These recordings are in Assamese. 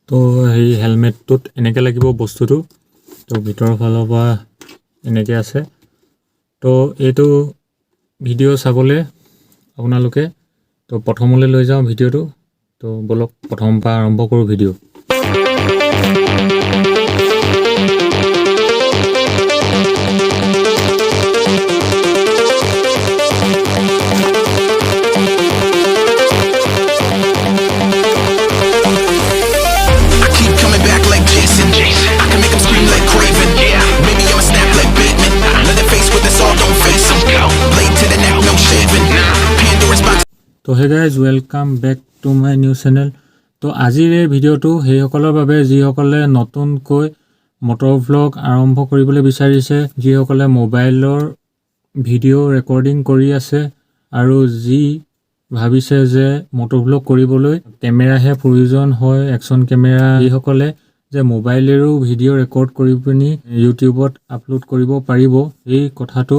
তো সেই হেলমেটটোত এনেকৈ লাগিব বস্তুটো। তো ভিতৰৰ ফালৰ পৰা এনেকৈ আছে। তো এইটো ভিডিঅ' চাবলৈ আপোনালোকে, তো প্ৰথমলৈ লৈ যাওঁ ভিডিঅ'টো। তো ব'লক, প্ৰথমৰ পৰা আৰম্ভ কৰোঁ video'. I keep coming back like Jason. I can make 'em scream like Kraven. Maybe I'ma snap like Bateman. Leatherface with the saw, don't face 'em. Blade to the neck, no shaving. Pandora's box. তো hey guys, welcome back to my new channel. তো আজিৰ এই ভিডিঅ'টো সেইসকলৰ বাবে যিসকলে নতুনকৈ মটৰ ভ্লগ আৰম্ভ কৰিবলৈ বিচাৰিছে, যিসকলে মোবাইলৰ ভিডিঅ' ৰেকৰ্ডিং কৰি আছে আৰু যি ভাবিছে যে মটৰ ভ্লগ কৰিবলৈ কেমেৰাহে প্ৰয়োজন হয়, একশ্যন কেমেৰা, যিসকলে যে মোবাইলেৰেও ভিডিঅ' ৰেকৰ্ড কৰি পিনি ইউটিউবত আপলোড কৰিব পাৰিব, এই কথাটো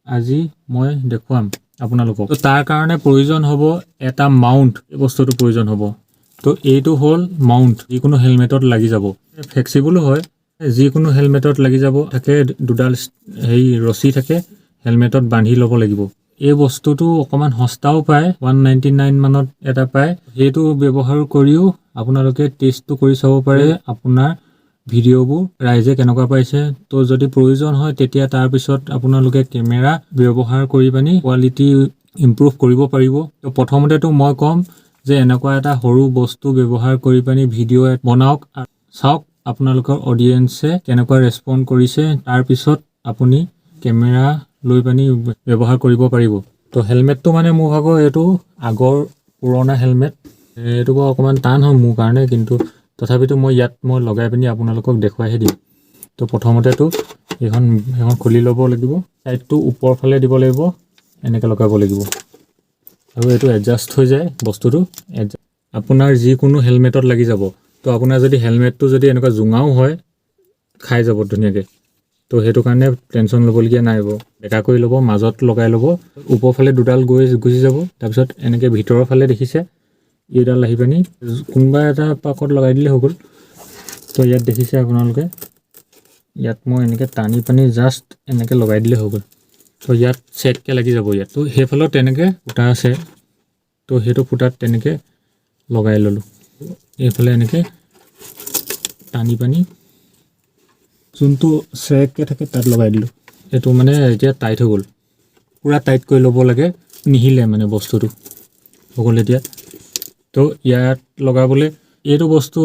আজি মই দেখুৱাম আপোনালোকক। তো তাৰ কাৰণে প্ৰয়োজন হ'ব এটা মাউণ্ট, এই বস্তুটো প্ৰয়োজন হ'ব। তো এইটো হ'ল মাউণ্ট, যিকোনো হেলমেটত লাগি যাব, ফ্লেক্সিবলো হয়, যিকোনো হেলমেটত লাগি যাব। থাকে দুডাল হেৰি ৰছী থাকে, হেলমেটত বান্ধি ল'ব লাগিব। এই বস্তুটো অকণমান সস্তাও পায়, 199 মানত এটা পায়। সেইটো ব্যৱহাৰ কৰিও আপোনালোকে টেষ্টটো কৰি চাব পাৰে, আপোনাৰ ভিডিঅ'বোৰ ৰাইজে কেনেকুৱা পাইছে। তো যদি প্ৰয়োজন হয়, তেতিয়া তাৰপিছত আপোনালোকে কেমেৰা ব্যৱহাৰ কৰি পানি কোৱালিটি ইম্প্ৰুভ কৰিব পাৰিব। তো প্ৰথমতেতো মই ক'ম যে এনেকুৱা এটা সৰু বস্তু ব্যৱহাৰ কৰি পানি ভিডিঅ' বনাওক আৰু চাওক আপোনালোকৰ অডিয়েঞ্চে কেনেকুৱা ৰেচপণ্ড কৰিছে। তাৰপিছত আপুনি কেমেৰা লৈ পানি ব্যৱহাৰ কৰিব পাৰিব। তো হেলমেটটো মানে মোৰ ভাগৰ এইটো আগৰ পুৰণা হেলমেট। এইটো বাৰু অকণমান টান হয় মোৰ কাৰণে, কিন্তু তথাপিতো মই ইয়াত মই লগাই পিনি আপোনালোকক দেখুৱাইহে দিম। তো প্ৰথমতেতো এইখন সেইখন খুলি ল'ব লাগিব, ছাইডটো ওপৰ ফালে দিব লাগিব, এনেকৈ লগাব লাগিব আৰু এইটো এডজাষ্ট হৈ যায় বস্তুটো। আপোনাৰ যিকোনো হেলমেটত লাগি যাব। তো আপোনাৰ যদি হেলমেটটো যদি এনেকুৱা জোঙাও হয়, খাই যাব ধুনীয়াকৈ। তো সেইটো কাৰণে টেনশ্যন ল'বলগীয়া নাই বাৰু। বেকা কৰি ল'ব, মাজত লগাই ল'ব, ওপৰ ফালে দুডাল গৈ গুচি যাব। তাৰপিছত এনেকৈ ভিতৰৰ ফালে দেখিছে, এইডাল আহি পানি কোনোবা এটা পাকত লগাই দিলে হৈ গ'ল। তো ইয়াত দেখিছে আপোনালোকে, ইয়াত মই এনেকৈ টানি পানি জাষ্ট এনেকৈ লগাই দিলে হৈ গ'ল। তো ইয়াত চেটকৈ লাগি যাব ইয়াত। তো সেইফালেও তেনেকৈ ফুটা আছে, তো সেইটো ফুটাত তেনেকৈ লগাই ল'লোঁ। এইফালে এনেকৈ টানি পানি যোনটো চেককৈ থাকে তাত লগাই দিলোঁ। এইটো মানে এতিয়া টাইট হৈ গ'ল। পূৰা টাইট কৰি ল'ব লাগে, নিহিলে মানে বস্তুটো হৈ গ'ল এতিয়া। তো ইয়াত লগাবলৈ এইটো বস্তু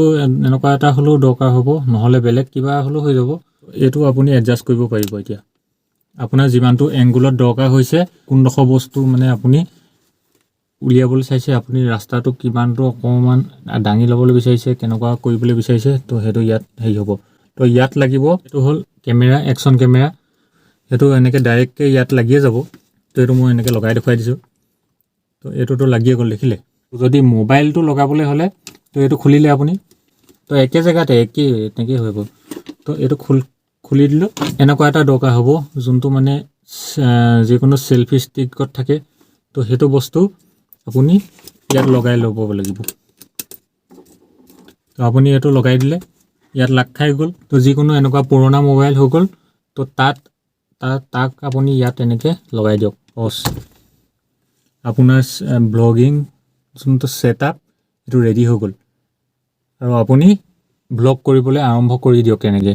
এনেকুৱা এটা হ'লেও দৰকাৰ হ'ব, নহ'লে বেলেগ কিবা হ'লেও হৈ যাব। এইটো আপুনি এডজাষ্ট কৰিব পাৰিব এতিয়া আপোনাৰ যিমানটো এংগুলত দৰকাৰ হৈছে, কোনডোখৰ বস্তু মানে আপুনি উলিয়াবলৈ চাইছে, আপুনি ৰাস্তাটো কিমানটো অকণমান দাঙি ল'বলৈ বিচাৰিছে, কেনেকুৱা কৰিবলৈ বিচাৰিছে। তো সেইটো ইয়াত হেৰি হ'ব। তো ইয়াত লাগিব, এইটো হ'ল কেমেৰা, একশ্যন কেমেৰা। সেইটো এনেকৈ ডাইৰেক্টকৈ ইয়াত লাগিয়ে যাব। তো এইটো মই এনেকৈ লগাই দেখুৱাই দিছোঁ। তো এইটোতো লাগিয়ে গ'ল, দেখিলে। যদি মোবাইলটো লগাবলৈ হ'লে, তো এইটো খুলিলে আপুনি, তো একে জেগাতে একেই তেনেকেই হৈ গ'ল। তো এইটো খুলি দিলোঁ। এনেকুৱা এটা দৰকাৰ হ'ব, যোনটো মানে যিকোনো চেল্ফি ষ্টিকত থাকে। তো সেইটো বস্তু আপুনি ইয়াত লগাই ল'ব লাগিব। তো আপুনি এইটো লগাই দিলে, ইয়াত লাগ খাই গ'ল। তো যিকোনো এনেকুৱা পুৰণা মোবাইল হৈ গ'ল। তো তাত তাত তাক আপুনি ইয়াত এনেকৈ লগাই দিয়ক, বছ, আপোনাৰ ভ্লগিং যোনটো ছেট আপ, সেইটো ৰেডি হৈ গ'ল আৰু আপুনি ভ্লগ কৰিবলৈ আৰম্ভ কৰি দিয়ক এনেকৈ।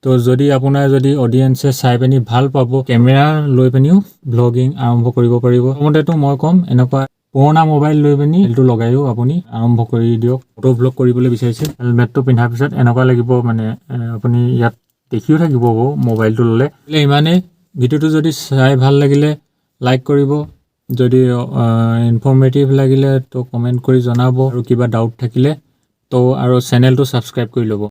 তো যদি আপোনাৰ যদি অডিয়েঞ্চে চাই পিনি ভাল পাব, কেমেৰা লৈ পিনিও ভ্লগিং আৰম্ভ কৰিব পাৰিব। প্ৰথমতেতো মই ক'ম, এনেকুৱা পুৰণা মোবাইল লৈ পিনি এইটো লগাইও আপুনি আৰম্ভ কৰি দিয়ক, ফটো ভ্লগ কৰিবলৈ বিচাৰিছে। হেলমেটটো পিন্ধাৰ পিছত এনেকুৱা লাগিব মানে আপুনি ইয়াত দেখিও থাকিব বাৰু মোবাইলটো ল'লে। ইমানেই। ভিডিঅ'টো যদি চাই ভাল লাগিলে লাইক কৰিব, যদি ইনফৰ্মেটিভ লাগিলে তো কমেণ্ট কৰি জনাব আৰু কিবা ডাউট থাকিলে তো, আৰু চেনেলটো ছাবস্ক্ৰাইব কৰি ল'ব।